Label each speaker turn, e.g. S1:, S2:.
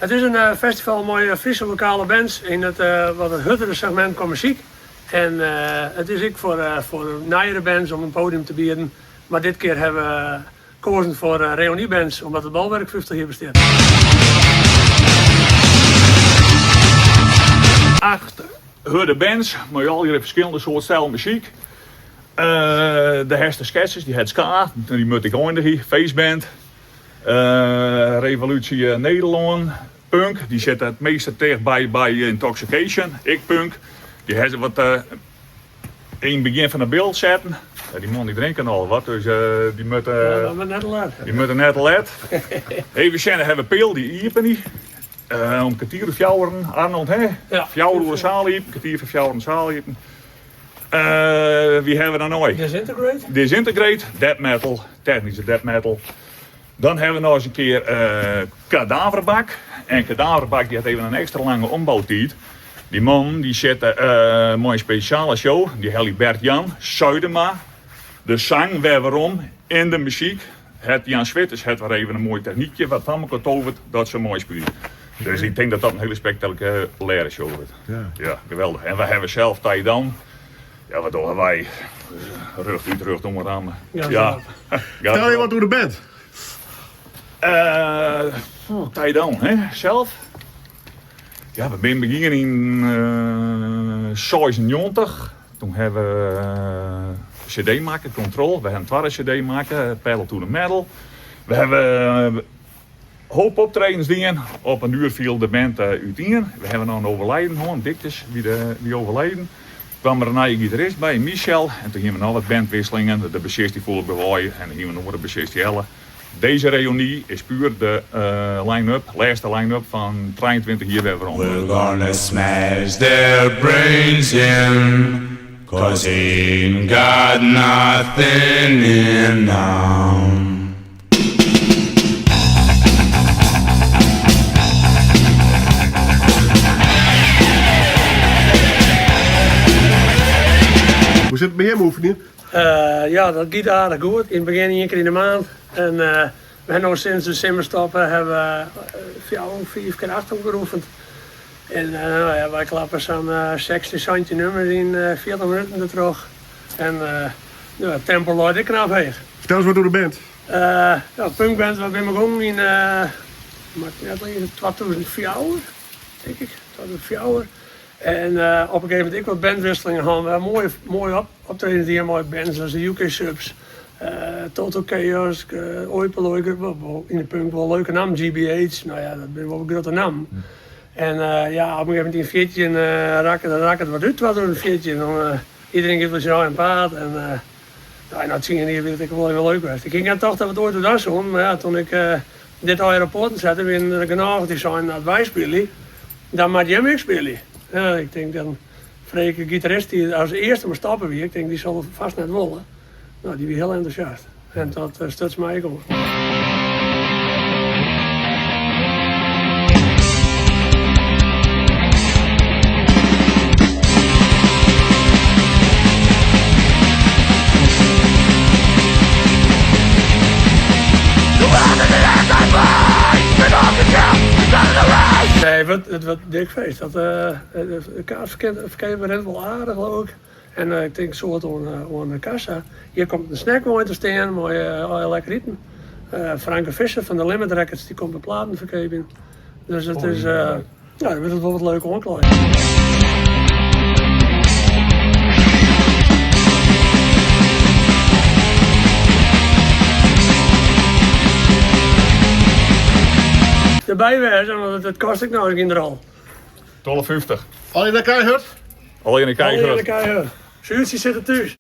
S1: It is in festival mei Fryske lokale bands yn it wat hurdere segmint kwa muzyk. En it is ek foar nijere bands om in podium te bieden. Mar dit kear hawwe we koazen foar reünybands omdat it Bolwerk 50 jier bestiet.
S2: Acht hurde bands mei allegearre ferskillende soart stijl muzyk. De Hester Sketches, dy hat ska, dy moat ik eindigje. Feestband, Revolutie Nederlân, punk, dy sit it measte tichtby by Intoxication, ek punk. Dy ha se wat yn it begjin fan de bill setten. Dy man dy drinken al wat, dus dy moatte dy moatte net te let. Even sjen, dan hawwe we Peal, dy iepenje om kertier oer fjouweren, Arnold hè? Fjouwer oere saal iepen, kertier foar fjouweren saal iepen. Wie hawwe we dan noch?
S1: Disintegrate.
S2: Disintegrate, death metal, technyske death metal. Dan hawwe we noch ris in kear Kadaverbak. En Kadaverbak dy hat even in ekstra lange ombouwtiid. Dy mannen dy sitte mei in spesjale show. Dy helje Bert Jan Zuidema, de sang wer werom yn de muzyk. Het Jan Switters hat wer even in moai technykje wat fan elkoar tovert dat se meispylje. Dus ik tink dat dat in hiele spektakulêre show wurdt. Ja. Ja, geweldich. En wy hawwe sels Tie Down. Ja, wat dogge wy? Rjocht út, rjocht oanramme.
S1: Ja.
S2: Ja.
S3: Fertel je wat oer de band.
S2: Uh, Tie Down, hè? Sels? Ja, we binne begien yn uh, 96. Toen hawwe we CD makke, Control. We hawwe in twadde CD makke, Pedal to the Metal. We hawwe hoop optredens dien. Op in duer fiel de band útien. We hawwe noch in overlijden hân, Dictus wie, de, wie overleden. Kwam der in nije gitarist by, Michel. En toen hiene we noch wat bandwisselingen. De bassist die foel op de wei en dan hiene we in oare bassist, Jelle. Deze reuny is puer de line-up, lêste line-up fan 23 jier wer werom.
S4: We're gonna smash their brains in, cause they ain't got nothing in 'em.
S3: Hoe sit it mei jim oefenjen?
S1: Ja, dat giet aardich goed. Yn it begjin ien kear yn de maand. En we hawwe no sinds de simmerstop hawwe we fjouwer, fiif kear achter elkoar oefend. En no ja, wy klappe sa'n 16, 17 nummers yn 40 minuten dertroch. En ja, it tempo leit ek knap heech.
S3: Fertel ris wat oer de band.
S1: Ja, punkband, wy binne begûn yn, moat ik net liege, 2004, tink ik, 2004. En op in gegeven momint ek wat bandwisselingen hân. We hawwe moaie, moaie optredens dien mei bands as de UK Subs, Total Chaos, Oi Polloi, yn de punk wol leuke nammen, GBH, no ja, dat binne wol grutte nammen. En ja, op in gegeven momint yn 14 rakke rakke it wat út, 2014, dan iedereen giet wol syn eigen paad en no, nei tsien jier wie it ek wol even leuk west. Ik hie net tocht dat we it oait dwaan soenen, mar ja, toen ik dit allegear op poaten sette, wienen der genôch dy't seinen, as wy spylje, dan moat jim ek spylje. Ja, ik tink dan frege ik de gitarist dy't as earste mei stoppen wie, ik tink dy sil fêst net wolle. No, dy wie hiel entûsjast en dat stuts my ek oan. Nee, it wurdt dik feest. Dat, de kaartferkeap rint wol aardich leau ik. En ik tink soad oan de kassa. Hjir komt in snackwein te stean mei allegear lekker iten. Franke Visser fan de Limit Records dy komt de platen ferkeapjen. Dus it is, ja, dan wurdt it wol wat leuk oanklaaid. Derby wêze, want it kostet ek noch gjin drol.
S2: 12,50.
S3: Allegear nei Keihurd?
S2: Allegear nei Keihurd.
S1: Allegear nei Keihurd. Suertsjes sitte thús.